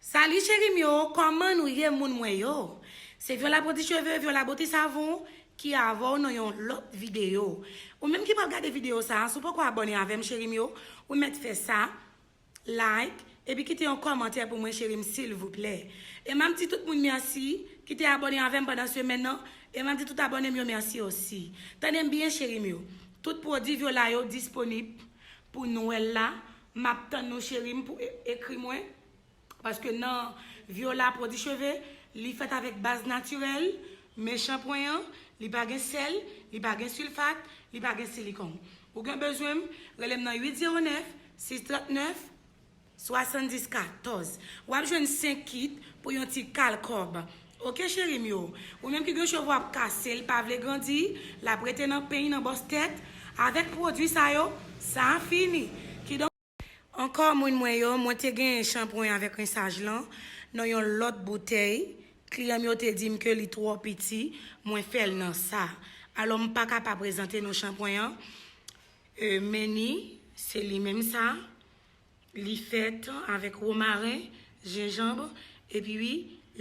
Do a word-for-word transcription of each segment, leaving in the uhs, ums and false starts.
Salut cheri m yo, kòman nou ye moun mwen yo? Se Viola Pwodui Cheve, Viola Beauté Savon ki avè w nan yon lòt videyo. Ou menm ki pral gade videyo sa a, si w poko abòne avè m cheri m yo, ou mèt fè sa, like, epi kite yon kòmantè pou mwen cheri m silvouplè. E m ap di tout moun mèsi ki te abòne avè m pandan semèn nan, e m ap di tout abòne m yo mèsi osi. Tande m byen cheri m yo, tout pwodui Viola yo disponib pou Nwèl la. M ap tann nou cheri m pou e- ekri mwen. Paske nan Viola Pwodui Cheve, li fèt avèk baz natirèl, men chanpwen an, li pa gen sèl, li pa gen silfat, li pa gen silikòn. Ou gen bezwen m, rele m nan uit zewo nèf, sis trant nèf, swasanndis katòz. W ap jwenn senk kit pou yon ti kal kòb. Oke cheri m yo. Ou menm ki gen cheve w ap kase, l pa vle grandi, l ap rete nan peny, nan bòs tèt, avèk pwodui sa yo, sa fini. Kidonk, Ankò moun mwen yo, mwen te genyen chanpwen avèk rensaj lan nan yon lòt boutèy. Kliyan m yo te di m ke li twò piti, mwen fè l nan sa. Alò m pa kapab prezante nou chanpwen an. E, men ni, se li menm sa. Li fèt avèk womaren, jenjanm, epi wi,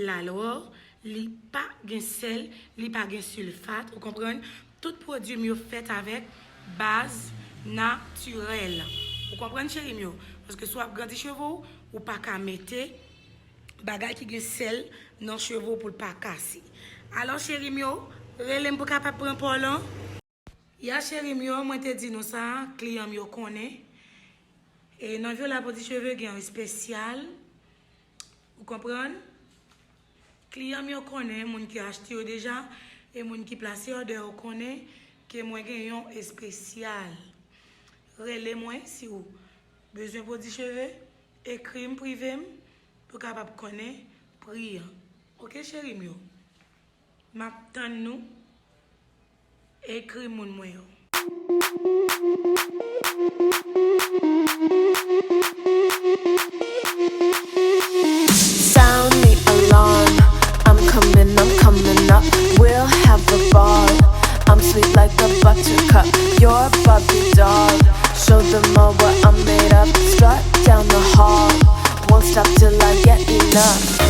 lalwò, li pa gen sèl, li pa gen silfat, ou konprann? Tout pwodui m yo fèt avèk baz natirèl. Ou konprann cheri m yo? Paske si w ap grandi cheve w, ou pa ka mete bagay ki gen sèl nan cheve w pou l pa kase. Alò cheri m yo, rele m pou kapab pran pa w lan. Ya cheri m yo, mwen te di nou sa, kliyan m yo konnen. E nan Viola Pwodui Cheve gen yon espesyal. Ou konprann? Kliyan m yo konnen, moun ki achte yo deja, e moun ki plase òdè yo konnen ke mwen gen yon espesyal. Rele mwen si w bezwen pwodui cheve, ekri m prive m pou w kapab konnen pri an. Oke cheri m yo? M ap tann nou. Ekri moun mwen yo. Sound the alarm. I'm coming, I'm coming up. We'll have a ball. I'm sweet like a buttercup. You're Barbie doll. Show them all what I'm made of. Strut down the hall. Won't stop till I get enough.